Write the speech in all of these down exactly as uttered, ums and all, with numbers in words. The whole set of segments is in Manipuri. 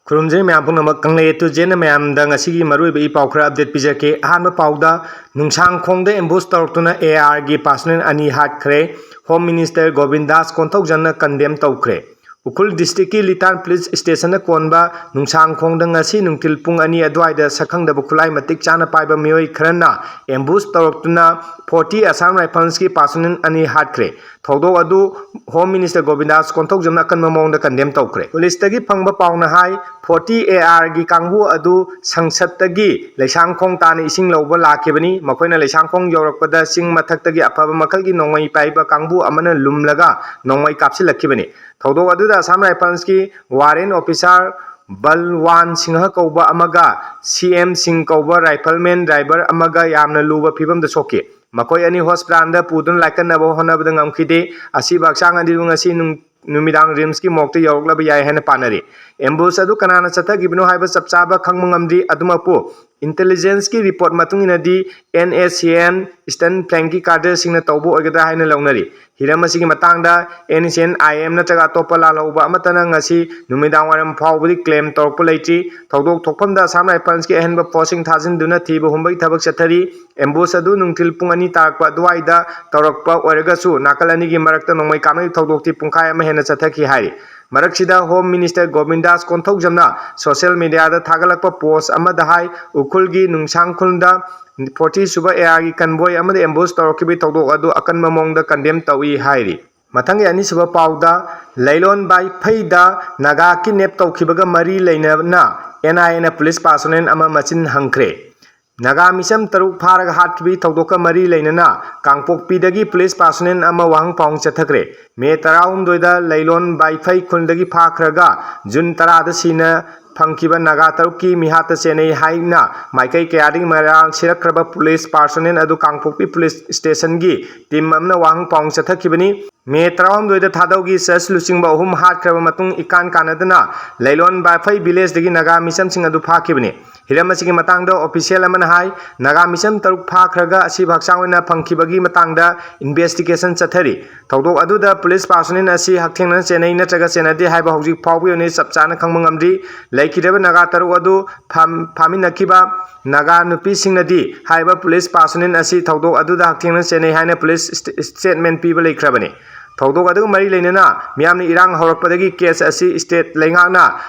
ꯈꯨꯔꯨꯝꯖꯔꯤ ꯃꯌꯥꯝ ꯄꯨꯝꯅꯃꯛ꯫ ꯀꯪꯂꯩ ꯑꯦ ꯇꯨ ꯖꯦꯠꯅ ꯃꯌꯥꯝꯗ ꯉꯁꯤꯒꯤ ꯃꯔꯨꯑꯣꯏꯕ ꯏ ꯄꯥꯎ ꯈꯔ update ꯄꯤꯖꯔꯛꯀꯦ꯫ ꯑꯍꯥꯟꯕ ꯄꯥꯎꯗ, ꯅꯨꯡꯁꯥꯡꯈꯣꯡꯗ ambush ꯇꯧꯔꯛꯇꯨꯅ ARꯒꯤ personnel ꯑꯅꯤ ꯍꯥꯠꯈ꯭ꯔꯦ꯫ Home Minister ꯒꯣꯕꯤꯟꯗꯥꯁ ꯀꯣꯟꯊꯧꯖꯝꯅ condemn ꯇꯧꯈ꯭ꯔꯦ꯫ ꯎꯈ꯭ꯔꯨꯜ districtꯀꯤ ꯂꯤꯇꯥꯟ police stationꯗ ꯀꯣꯟꯕ ꯅꯨꯡꯁꯥꯡꯈꯣꯡꯗ ꯉꯁꯤ ꯅꯨꯡꯊꯤꯜ ꯄꯨꯡ ꯑꯅꯤ ꯑꯗꯨꯋꯥꯏꯗ ꯁꯛꯈꯪꯗꯕ ꯈꯨꯠꯂꯥꯏ ꯃꯇꯤꯛ ꯆꯥꯅ ꯄꯥꯏꯕ ꯃꯤꯑꯣꯏ ꯈꯔꯅ ambush ꯇꯧꯔꯛꯇꯨꯅ forty Assam Riflesꯀꯤ personnel ꯑꯅꯤ ꯍꯥꯠꯈ꯭ꯔꯦ꯫ ꯊꯧꯗꯣꯛ ꯑꯗꯨ Home Minister ꯒꯣꯕꯤꯟꯗꯥꯁ ꯀꯣꯟꯊꯧꯖꯝꯅ ꯑꯀꯟꯕ ꯃꯑꯣꯡꯗ condemn ꯇꯧꯈ꯭ꯔꯦ꯫ Policeꯇꯒꯤ ꯐꯪꯕ ꯄꯥꯎꯅ ꯍꯥꯏ, forty ARꯒꯤ ꯀꯥꯡꯕꯨ ꯑꯗꯨ ꯁꯪꯁꯠꯇꯒꯤ ꯂꯩꯁꯥꯡꯈꯣꯡ ꯇꯥꯟꯅ ꯏꯁꯤꯡ ꯂꯧꯕ ꯂꯥꯛꯈꯤꯕꯅꯤ꯫ ꯃꯈꯣꯏꯅ ꯂꯩꯁꯥꯡꯈꯣꯡ ꯌꯧꯔꯛꯄꯗ ꯆꯤꯡ ꯃꯊꯛꯇꯒꯤ ꯑꯐꯕ ꯃꯈꯜꯒꯤ ꯅꯣꯡꯃꯩ ꯄꯥꯏꯕ ꯀꯥꯡꯕꯨ ꯑꯃꯅ ꯂꯨꯝꯂꯒ ꯅꯣꯡꯃꯩ ꯀꯥꯞꯁꯤꯜꯂꯛꯈꯤꯕꯅꯤ꯫ ꯊꯧꯗꯣꯛ ꯑꯗꯨꯗ Assam Riflesꯀꯤ warrant officer Balwaan Singh ꯀꯧꯕ ꯑꯃꯒ CM ꯁꯤꯡ ꯀꯧꯕ rifleman driver ꯑꯃꯒ ꯌꯥꯝꯅ ꯂꯨꯕ ꯐꯤꯕꯝꯗ ꯁꯣꯛꯈꯤ꯫ ꯃꯈꯣꯏ ꯑꯅꯤ hospitalꯗ ꯄꯨꯗꯨꯅ ꯂꯥꯏꯀꯠꯅꯕ ꯍꯣꯠꯅꯕꯗ ꯉꯝꯈꯤꯗꯦ꯫ ꯑꯁꯤꯕ ꯍꯛꯆꯥꯡ ꯑꯅꯤꯗꯨ ꯉꯁꯤ ꯅꯨꯡ-, ꯅꯨꯃꯤꯗꯥꯡ RIMSꯀꯤ morgueꯇ ꯌꯧꯔꯛꯂꯕ ꯌꯥꯏ ꯍꯥꯏꯅ ꯄꯥꯅꯔꯤ꯫ Ambush ꯑꯗꯨ ꯀꯅꯥꯅ ꯆꯠꯊꯈꯤꯕꯅꯣ ꯍꯥꯏꯕ ꯆꯞ ꯆꯥꯕ ꯈꯪꯕ ꯉꯝꯗ꯭ꯔꯤ꯫ ꯑꯗꯨꯃꯛꯄꯨ, intelligenceꯀꯤ report ꯃꯇꯨꯡ ꯏꯟꯅꯗꯤ, NSCN Eastern Flankꯀꯤ cadreꯁꯤꯡꯅ ꯇꯧꯕ ꯑꯣꯏꯒꯗ꯭ꯔꯥ ꯍꯥꯏꯅ ꯂꯧꯅꯔꯤ꯫ ꯍꯤꯔꯝ ꯑꯁꯤꯒꯤ ꯃꯇꯥꯡꯗ NSCN-IM ꯅꯠꯇ꯭ꯔꯒ ꯑꯇꯣꯞꯄ ꯂꯥꯜꯍꯧꯕ ꯑꯃꯠꯇꯅ ꯉꯁꯤ ꯅꯨꯃꯤꯗꯥꯡ ꯋꯥꯏꯔꯝ ꯐꯥꯎꯕꯗꯤ claim ꯇꯧꯔꯛꯄ ꯂꯩꯇ꯭ꯔꯤ꯫ ꯊꯧꯗꯣꯛ ꯊꯣꯛꯐꯝꯗ Assam Riflesꯀꯤ ꯑꯍꯦꯟꯕ forceꯁꯤꯡ ꯊꯥꯖꯤꯟꯗꯨꯅ ꯊꯤꯕ ꯍꯨꯝꯕꯒꯤ ꯊꯕꯛ ꯆꯠꯊꯔꯤ꯫ Ambush ꯑꯗꯨ ꯅꯨꯡꯊꯤꯜ ꯄꯨꯡ ꯑꯅꯤ ꯇꯥꯔꯛꯄ ꯑꯗꯨꯋꯥꯏꯗ ꯇꯧꯔꯛꯄ ꯑꯣꯏꯔꯒꯁꯨ, ꯅꯥꯀꯜ ꯑꯅꯤꯒꯤ ꯃꯔꯛꯇ ꯅꯣꯡꯃꯩ ꯀꯥꯞꯅꯕꯒꯤ ꯊꯧꯗꯣꯛꯇꯤ ꯄꯨꯡꯈꯥꯏ ꯑꯃ ꯍꯦꯟꯅ ꯆꯠꯊꯈꯤ ꯍꯥꯏꯔꯤ꯫ ꯃꯔꯛꯁꯤꯗ, Home Minister ꯒꯣꯕꯤꯟꯗꯥꯁ ꯀꯣꯟꯊꯧꯖꯝꯅ social mediaꯗ ꯊꯥꯒꯠꯂꯛꯄ post ꯑꯃꯗ ꯍꯥꯏ, ꯎꯈ꯭ꯔꯨꯜꯒꯤ ꯅꯨꯡꯁꯥꯡꯈꯨꯜꯗ forty ꯁꯨꯕ ARꯒꯤ convoy ꯑꯃꯗ ambush ꯇꯧꯔꯛꯈꯤꯕꯒꯤ ꯊꯧꯗꯣꯛ ꯑꯗꯨ ꯑꯀꯟꯕ ꯃꯑꯣꯡꯗ condemn ꯇꯧꯏ ꯍꯥꯏꯔꯤ꯫ ꯃꯊꯪꯒꯤ ꯑꯅꯤꯁꯨꯕ ꯄꯥꯎꯗ, ꯂꯩꯂꯣꯟ ꯕꯥꯏꯐꯩꯗ ꯅꯥꯒꯥ kidnap ꯇꯧꯈꯤꯕꯒ ꯃꯔꯤ ꯂꯩꯅꯅ NIAꯅ police personnel ꯑꯃ ꯃꯆꯤꯟ ꯍꯪꯈ꯭ꯔꯦ꯫ ꯅꯥꯒꯥ ꯃꯤꯆꯝ ꯇꯔꯨꯛ ꯐꯥꯔꯒ ꯍꯥꯠꯈꯤꯕꯒꯤ ꯊꯧꯗꯣꯛꯀ ꯃꯔꯤ ꯂꯩꯅꯅ ꯀꯥꯡꯄꯣꯛꯄꯤꯗꯒꯤ police personnel ꯑꯃ ꯋꯥꯍꯪ ꯄꯥꯎꯍꯪ ꯆꯠꯊꯈ꯭ꯔꯦ꯫ ꯃꯦ ꯇꯔꯥꯍꯨꯝꯗꯣꯏꯗ ꯂꯩꯂꯣꯟ ꯕꯥꯏꯐꯩ ꯈꯨꯜꯗꯒꯤ ꯐꯥꯈ꯭ꯔꯒ ꯖꯨꯟ ꯇꯔꯥꯗ ꯁꯤꯅ ꯐꯪꯈꯤꯕ ꯅꯥꯒꯥ ꯇꯔꯨꯛꯀꯤ ꯃꯤꯍꯥꯠꯇ ꯆꯦꯟꯅꯩ ꯍꯥꯏꯅ ꯃꯥꯏꯀꯩ ꯀꯌꯥꯗꯒꯤ ꯃꯔꯥꯜ ꯁꯤꯔꯛꯈ꯭ꯔꯕ ꯄꯨꯂꯤꯁ ꯄꯥꯔꯁꯣꯅꯦꯜ ꯑꯗꯨ ꯀꯥꯡꯄꯣꯛꯄꯤ ꯄꯨꯂꯤꯁ ꯁ꯭ꯇꯦꯁꯟꯒꯤ ꯇꯤꯝ ꯑꯃꯅ ꯋꯥꯍꯪ ꯄꯥꯎꯍꯪ ꯆꯠꯊꯈꯤꯕꯅꯤ꯫ ꯃꯦ ꯇꯔꯥꯍꯨꯝꯗꯣꯏꯗ ꯊꯥꯗꯧꯒꯤ ꯆꯔꯆ ꯂꯨꯆꯤꯡꯕ ꯑꯍꯨꯝ ꯍꯥꯠꯈ꯭ꯔꯕ ꯃꯇꯨꯡ ꯏꯀꯥꯟ ꯀꯥꯟꯅꯗꯅ ꯂꯩꯂꯣꯟ ꯕꯥꯐꯩ ꯚꯤꯂꯦꯖꯇꯒꯤ ꯅꯥꯒꯥ ꯃꯤꯆꯝꯁꯤꯡ ꯑꯗꯨ ꯐꯥꯈꯤꯕꯅꯤ꯫ ꯍꯤꯔꯝ ꯑꯁꯤꯒꯤ ꯃꯇꯥꯡꯗ ꯑꯣꯐꯤꯁꯤꯌꯦꯜ ꯑꯃꯅ ꯍꯥꯏ, ꯅꯥꯒꯥ ꯃꯤꯆꯝ ꯇꯔꯨꯛ ꯐꯥꯈ꯭ꯔꯒ ꯑꯁꯤꯕ ꯍꯛꯆꯥꯡ ꯑꯣꯏꯅ ꯐꯪꯈꯤꯕꯒꯤ ꯃꯇꯥꯡꯗ ꯏꯟꯚꯦꯁꯇꯤꯒꯦꯁꯟ ꯆꯠꯊꯔꯤ꯫ ꯊꯧꯗꯣꯛ ꯑꯗꯨꯗ ꯄꯨꯂꯤꯁ ꯄꯥꯔꯁꯣꯅꯦꯜ ꯑꯁꯤ ꯍꯛꯊꯦꯡꯅꯅ ꯆꯦꯟꯅꯩ ꯅꯠꯇ꯭ꯔꯒ ꯆꯦꯟꯅꯗꯦ ꯍꯥꯏꯕ ꯍꯧꯖꯤꯛ ꯐꯥꯎꯕꯒꯤ ꯑꯣꯏꯅ ꯆꯞ ꯆꯥꯅ ꯈꯪꯕ ꯉꯝꯗ꯭ꯔꯤ꯫ ꯂꯩꯈꯤꯗ꯭ꯔꯕ ꯅꯥꯒꯥ ꯇꯔꯨꯛ ꯑꯗꯨ ꯐꯥꯝ-, ꯐꯥꯃꯤꯟꯅꯈꯤꯕ ꯅꯥꯒꯥ ꯅꯨꯄꯤꯁꯤꯡꯅꯗꯤ ꯍꯥꯏꯔꯤꯕ ꯄꯨꯂꯤꯁ ꯄꯥꯔꯁꯣꯅꯦꯜ ꯑꯁꯤ ꯊꯧꯗꯣꯛ ꯑꯗꯨꯗ ꯍꯛꯊꯦꯡꯅ ꯆꯦꯟꯅꯩ ꯍꯥꯏꯅ ꯄꯨꯂꯤꯁ ꯁ꯭ꯇꯦ-, ꯁ꯭ꯇꯦꯠꯃꯦꯟ ꯄꯤꯕ ꯂꯩꯈ꯭ꯔꯕꯅꯤ꯫ ꯊꯧꯗꯣꯛ ꯑꯗꯨꯒ ꯃꯔꯤ ꯂꯩꯅꯅ ꯃꯤꯌꯥꯝꯅ ꯏꯔꯥꯡ ꯍꯧꯔꯛꯄꯗꯒꯤ ꯀꯦꯁ ꯑꯁꯤ ꯁ꯭ꯇꯦꯠ ꯂꯩꯉꯥꯛꯅ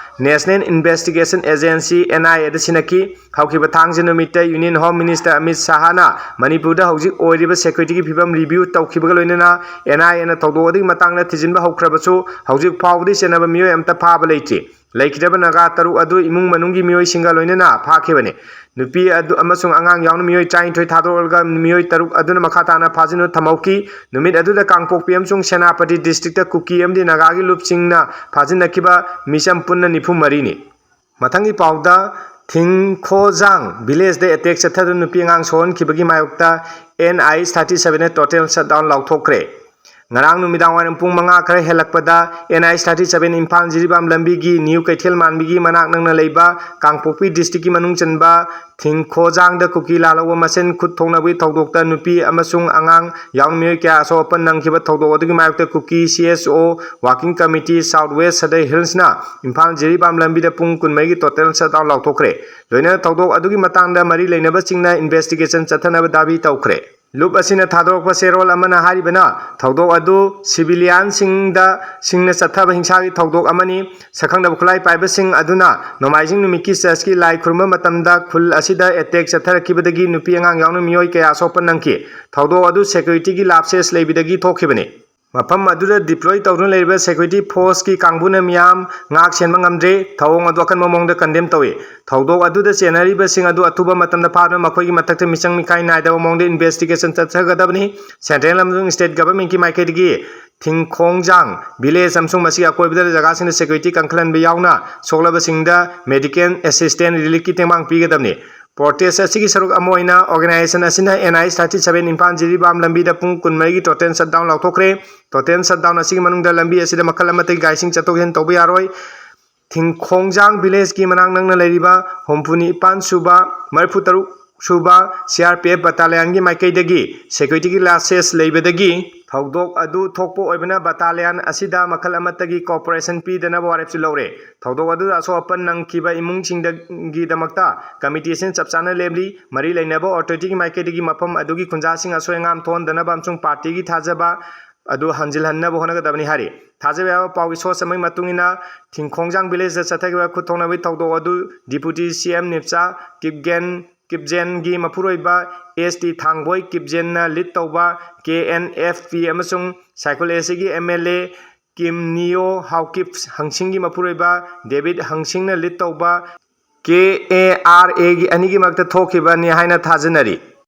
ꯅꯦꯁꯅꯦꯜ ꯏꯟꯚꯦꯁꯇꯤꯒꯦꯁꯟ ꯑꯦꯖꯦꯟꯁꯤ, ꯑꯦꯟ ꯑꯥꯏ ꯑꯦꯗ ꯁꯤꯟꯅꯈꯤ꯫ ꯍꯧꯈꯤꯕ ꯊꯥꯡꯖ ꯅꯨꯃꯤꯠꯇ ꯌꯨꯅꯤꯌꯟ ꯍꯣꯝ ꯃꯤꯅꯤꯁꯇꯔ ꯑꯃꯤꯠ ꯁꯥꯍꯅ ꯃꯅꯤꯄꯨꯔꯗ ꯍꯧꯖꯤꯛ ꯑꯣꯏꯔꯤꯕ ꯁꯦꯀ꯭ꯌꯨꯔꯤꯇꯤꯒꯤ ꯐꯤꯕꯝ ꯔꯤꯚꯤꯌꯨ ꯇꯧꯈꯤꯕꯒ ꯂꯣꯏꯅꯅ ꯑꯦꯟ ꯑꯥꯏ ꯑꯦꯅ ꯊꯧꯗꯣꯛ ꯑꯗꯨꯒꯤ ꯃꯇꯥꯡꯗ ꯊꯤꯖꯤꯟꯕ ꯍꯧꯈ꯭ꯔꯕꯁꯨ, ꯍꯧꯖꯤꯛ ꯐꯥꯎꯕꯗꯤ ꯆꯦꯟꯅꯕ ꯃꯤꯑꯣꯏ ꯑꯃꯠꯇ ꯐꯥꯕ ꯂꯩꯇ꯭ꯔꯤ꯫ ꯂꯩꯈꯤꯗ꯭ꯔꯕ ꯅꯥꯒꯥ ꯇꯔꯨꯛ ꯑꯗꯨ ꯏꯃꯨꯡ ꯃꯅꯨꯡꯒꯤ ꯃꯤꯑꯣꯏꯁꯤꯡꯒ ꯂꯣꯏꯅꯅ ꯐꯥꯈꯤꯕꯅꯤ꯫ ꯅꯨꯄꯤ ꯑꯗꯨ ꯑꯃꯁꯨꯡ ꯑꯉꯥꯡ ꯌꯥꯎꯅ ꯃꯤꯑꯣꯏ ꯇꯔꯥꯅꯤꯊꯣꯏ ꯊꯥꯗꯣꯛꯂꯒ ꯃꯤꯑꯣꯏ ꯇꯔꯨꯛ ꯑꯗꯨꯅ ꯃꯈꯥ ꯇꯥꯅ ꯐꯥꯖꯤꯟꯗꯨꯅ ꯊꯝꯍꯧꯈꯤ꯫ ꯅꯨꯃꯤꯠ ꯑꯗꯨꯗ ꯀꯥꯡꯄꯣꯛꯄꯤ ꯑꯃꯁꯨꯡ ꯁꯦꯅꯥꯄꯇꯤ ꯗꯤꯁꯇ꯭ꯔꯤꯛꯇ ꯀꯨꯀꯤ ꯑꯃꯗꯤ ꯅꯥꯒꯥꯒꯤ ꯂꯨꯞꯁꯤꯡꯅ ꯐꯥꯖꯤꯟꯅꯈꯤꯕ ꯃꯤꯆꯝ ꯄꯨꯟꯅ ꯅꯤꯐꯨ ꯃꯔꯤꯅꯤ꯫ ꯃꯊꯪꯒꯤ ꯄꯥꯎꯗ, ꯊꯤꯡꯈꯣꯖꯥꯡ ꯚꯤꯂꯦꯖꯗ ꯑꯦꯇꯦꯛ ꯆꯠꯊꯗꯨꯅ ꯅꯨꯄꯤ ꯑꯉꯥꯡ ꯁꯣꯛꯍꯟꯈꯤꯕꯒꯤ ꯃꯥꯌꯣꯛꯇ ꯑꯦꯟ ꯑꯥꯏ ꯊꯥꯔꯇꯤ ꯁꯚꯦꯟꯅ ꯇꯣꯇꯦꯜ ꯁꯠꯗꯥꯎꯟ ꯂꯥꯎꯊꯣꯛꯈ꯭ꯔꯦ꯫ ꯉꯔꯥꯡ ꯅꯨꯃꯤꯗꯥꯡ ꯋꯥꯏꯔꯝ ꯄꯨꯡ ꯃꯉꯥ ꯈꯔ ꯍꯦꯜꯂꯛꯄꯗ N I thirty seven Imphal Jiribam ꯂꯝꯕꯤꯒꯤ ꯅ꯭ꯌꯨ ꯀꯩꯊꯦꯜ ꯃꯥꯟꯕꯤꯒꯤ ꯃꯅꯥꯛ ꯅꯛꯅ ꯂꯩꯕ ꯀꯥꯡꯄꯣꯛꯄꯤ ꯗꯤꯁꯇ꯭ꯔꯤꯛꯀꯤ ꯃꯅꯨꯡ ꯆꯟꯕ ꯊꯤꯡꯈꯣꯖꯥꯡꯗ ꯀꯨꯀꯤ ꯂꯥꯜꯍꯧꯕ ꯃꯁꯦꯟ ꯈꯨꯠ ꯊꯣꯛꯅꯕꯒꯤ ꯊꯧꯗꯣꯛꯇ ꯅꯨꯄꯤ ꯑꯃꯁꯨꯡ ꯑꯉꯥꯡ ꯌꯥꯎꯅ ꯃꯤꯑꯣꯏ ꯀꯌꯥ ꯑꯁꯣꯛ ꯑꯄꯟ ꯅꯪꯈꯤꯕ ꯊꯧꯗꯣꯛ ꯑꯗꯨꯒꯤ ꯃꯥꯌꯣꯛꯇ ꯀꯨꯀꯤ C S O working committee south west Sadar ꯍꯤꯜꯁꯅ ꯏꯝꯐꯥꯜ ꯖꯤꯔꯤꯕꯥꯝ ꯂꯝꯕꯤꯗ ꯄꯨꯡ ꯀꯨꯟꯃꯔꯤꯒꯤ ꯇꯣꯇꯦꯜ ꯁꯠꯗꯥꯎꯟ ꯂꯥꯎꯊꯣꯛꯈ꯭ꯔꯦ꯫ ꯂꯣꯏꯅꯅ ꯊꯧꯗꯣꯛ ꯑꯗꯨꯒꯤ ꯃꯇꯥꯡꯗ ꯃꯔꯤ ꯂꯩꯅꯕꯁꯤꯡꯅ ꯏꯟꯚꯦꯁꯇꯤꯒꯦꯁꯟ ꯆꯠꯊꯅꯕ ꯗꯥꯕꯤ ꯇꯧꯈ꯭ꯔꯦ꯫ ꯂꯨꯞ ꯑꯁꯤꯅ ꯊꯥꯗꯣꯔꯛꯄ ꯆꯦꯔꯣꯜ ꯑꯃꯅ ꯍꯥꯏꯔꯤꯕꯅ ꯊꯧꯗꯣꯛ ꯑꯗꯨ ꯁꯤꯚꯤꯂꯤꯌꯥꯟꯁꯤꯡꯗ, ꯁꯤꯡꯅ ꯆꯠꯊꯕ ꯍꯤꯡꯁꯥꯒꯤ ꯊꯧꯗꯣꯛ ꯑꯃꯅꯤ꯫ ꯁꯛꯈꯪꯗꯕ ꯈꯨꯠꯂꯥꯏ ꯄꯥꯏꯕꯁꯤꯡ ꯑꯗꯨꯅ ꯅꯣꯡꯃꯥꯏꯖꯤꯡ ꯅꯨꯃꯤꯠꯀꯤ ꯆꯔꯆꯀꯤ ꯂꯥꯏ ꯈꯨꯔꯨꯝꯕ ꯃꯇꯝꯗ ꯈꯨꯜ ꯑꯁꯤꯗ ꯑꯦꯇꯦꯛ ꯆꯠꯊꯔꯛꯈꯤꯕꯗꯒꯤ ꯅꯨꯄꯤ ꯑꯉꯥꯡ ꯌꯥꯎꯅ ꯃꯤꯑꯣꯏ ꯀꯌꯥ ꯑꯁꯣꯛꯄ ꯅꯪꯈꯤ꯫ ꯊꯧꯗꯣꯛ ꯑꯗꯨ ꯁꯦꯀ꯭ꯌꯨꯔꯤꯇꯤꯒꯤ ꯂꯥꯞꯁꯦꯁ ꯂꯩꯕꯗꯒꯤ ꯊꯣꯛꯈꯤꯕꯅꯤ꯫ ꯃꯐꯝ ꯑꯗꯨꯗ ꯗꯤꯄ꯭ꯂꯣꯏ ꯇꯧꯗꯨꯅ ꯂꯩꯔꯤꯕ ꯁꯦꯀ꯭ꯌꯨꯔꯤꯇꯤ ꯐꯣꯔꯁꯀꯤ ꯀꯥꯡꯕꯨꯅ ꯃꯤꯌꯥꯝ ꯉꯥꯛ ꯁꯦꯟꯕ ꯉꯝꯗ꯭ꯔꯦ꯫ ꯊꯧꯑꯣꯡ ꯑꯗꯨ ꯑꯀꯟꯕ ꯃꯑꯣꯡꯗ ꯀꯟꯗꯦꯝ ꯇꯧꯏ꯫ ꯊꯧꯗꯣꯛ ꯑꯗꯨꯗ ꯆꯦꯟꯅꯔꯤꯕꯁꯤꯡ ꯑꯗꯨ ꯑꯊꯨꯕ ꯃꯇꯝꯗ ꯐꯥꯗꯨꯅ ꯃꯈꯣꯏꯒꯤ ꯃꯊꯛꯇ ꯃꯤꯆꯪ ꯃꯤꯈꯥꯏ ꯅꯥꯏꯗꯕ ꯃꯑꯣꯡꯗ ꯏꯟꯚꯦꯁꯇꯤꯒꯦꯁꯟ ꯆꯠꯊꯒꯗꯕꯅꯤ꯫ ꯁꯦꯟꯇ꯭ꯔꯦꯜ ꯑꯃꯁꯨꯡ ꯁ꯭ꯇꯦꯠ ꯒꯚꯔꯟꯃꯦꯟꯠꯀꯤ ꯃꯥꯏꯀꯩꯗꯒꯤ ꯊꯤꯡꯈꯣꯡꯖꯥꯡ ꯚꯤꯂꯦꯖ ꯑꯃꯁꯨꯡ ꯃꯁꯤꯒꯤ ꯑꯀꯣꯏꯕꯗ ꯖꯒꯥꯁꯤꯡꯗ ꯁꯦꯀ꯭ꯌꯨꯔꯤꯇꯤ ꯀꯟꯈꯠꯍꯟꯕ ꯌꯥꯎꯅ ꯁꯣꯛꯂꯕꯁꯤꯡꯗ ꯃꯦꯗꯤꯀꯦꯜ ꯑꯦꯁꯤꯁꯇꯦꯟ ꯔꯤꯂꯤꯐꯀꯤ ꯇꯦꯡꯕꯥꯡ ꯄꯤꯒꯗꯕꯅꯤ꯫ ꯄ꯭ꯔꯣꯇꯦꯁ ꯑꯁꯤꯒꯤ ꯁꯔꯨꯛ ꯑꯃ ꯑꯣꯏꯅ ꯑꯣꯔꯒꯅꯥꯏꯖꯦꯁꯟ ꯑꯁꯤꯅ N H thirty seven Imphal Jiribam ꯂꯝꯕꯤꯗ ꯄꯨꯡ ꯀꯨꯟꯃꯔꯤꯒꯤ ꯇꯣꯇꯦꯜ ꯁꯠꯗꯥꯎꯟ ꯂꯥꯎꯊꯣꯛꯈ꯭ꯔꯦ꯫ ꯇꯣꯇꯦꯜ ꯁꯠꯗꯥꯎꯟ ꯑꯁꯤꯒꯤ ꯃꯅꯨꯡꯗ ꯂꯝꯕꯤ ꯑꯁꯤꯗ ꯃꯈꯜ ꯑꯃꯠꯇꯒꯤ ꯒꯥꯔꯤꯁꯤꯡ ꯆꯠꯊꯣꯛ ꯆꯠꯁꯤꯟ ꯇꯧꯕ ꯌꯥꯔꯣꯏ꯫ ꯊꯤꯡꯈꯣꯡꯖꯥꯡ ꯚꯤꯂꯦꯖꯀꯤ ꯃꯅꯥꯛ ꯅꯛꯅ ꯂꯩꯔꯤꯕ ꯍꯨꯝꯐꯨ ꯅꯤꯄꯥꯟ ꯁꯨꯕ, ꯃꯔꯤꯐꯨ ꯇꯔꯨꯛ ꯁꯨꯕ C R P F ꯕꯇꯥꯂꯤꯌꯟꯒꯤ ꯃꯥꯏꯀꯩꯗꯒꯤ ꯁꯦꯀ꯭ꯌꯨꯔꯤꯇꯤꯒꯤ ꯂꯥꯁꯦꯁ ꯂꯩꯕꯗꯒꯤ ꯊꯧꯗꯣꯛ ꯑꯗꯨ ꯊꯣꯛꯄ ꯑꯣꯏꯕꯅ ꯕꯇꯥꯂꯤꯌꯟ ꯑꯁꯤꯗ ꯃꯈꯜ ꯑꯃꯠꯇꯒꯤ ꯀꯣꯑꯣꯄꯔꯦꯁꯟ ꯄꯤꯗꯅꯕ ꯋꯥꯔꯦꯞꯁꯨ ꯂꯧꯔꯦ꯫ ꯊꯧꯗꯣꯛ ꯑꯗꯨꯗ ꯑꯁꯣꯛ ꯑꯄꯟ ꯅꯪꯈꯤꯕ ꯏꯃꯨꯡꯁꯤꯡꯗꯒꯤꯗꯃꯛꯇ ꯀꯃꯤꯇꯤ ꯑꯁꯤꯅ ꯆꯞ ꯆꯥꯅ ꯂꯦꯞꯂꯤ꯫ ꯃꯔꯤ ꯂꯩꯅꯕ ꯑꯣꯊꯣꯔꯤꯇꯤꯒꯤ ꯃꯥꯏꯀꯩꯗꯒꯤ ꯃꯐꯝ ꯑꯗꯨꯒꯤ ꯈꯨꯟꯖꯥꯁꯤꯡ ꯑꯁꯣꯏ ꯑꯉꯥꯝ ꯊꯣꯛꯍꯟꯗꯅꯕ ꯑꯃꯁꯨꯡ ꯄꯥꯔꯇꯤꯒꯤ ꯊꯥꯖꯕ ꯑꯗꯨ ꯍꯟꯖꯤꯜꯍꯟꯅꯕ ꯍꯣꯠꯅꯒꯗꯕꯅꯤ ꯍꯥꯏꯔꯤ꯫ ꯊꯥꯖꯕ ꯌꯥꯕ ꯄꯥꯎꯒꯤ ꯁꯣꯔꯁ ꯑꯃꯒꯤ ꯃꯇꯨꯡ ꯏꯟꯅ, ꯊꯤꯡꯈꯣꯡꯖꯥꯡ ꯚꯤꯂꯦꯖꯇ ꯆꯠꯊꯈꯤꯕ ꯈꯨꯠ ꯊꯣꯛꯅꯕꯒꯤ ꯊꯧꯗꯣꯛ ꯑꯗꯨ ꯗꯤꯄꯨꯇꯤ C M ꯅꯤꯞꯆꯥ ꯀꯤꯞꯒꯦꯟ, ꯀꯤꯞꯖꯦꯟꯒꯤ ꯃꯄꯨꯔꯣꯏꯕ S T ꯊꯥꯡꯕꯣꯏ ꯀꯤꯞꯖꯦꯟꯅ ꯂꯤꯗ ꯇꯧꯕ K N F P ꯑꯃꯁꯨꯡ ꯁꯥꯏꯈꯨꯜ A C ꯒꯤ M L A ꯀꯤꯝ ꯅꯤꯌꯣ ꯍꯥꯎꯀꯤꯞ ꯍꯪꯁꯤꯡꯒꯤ ꯃꯄꯨꯔꯣꯏꯕ ꯗꯦꯕꯤꯠ ꯍꯪꯁꯤꯡꯅ ꯂꯤꯗ ꯇꯧꯕ K A R A ꯒꯤ ꯑꯅꯤꯒꯤ ꯃꯔꯛꯇ ꯊꯣꯛꯈꯤꯕꯅꯤ ꯍꯥꯏꯅ ꯊꯥꯖꯅꯔꯤ꯫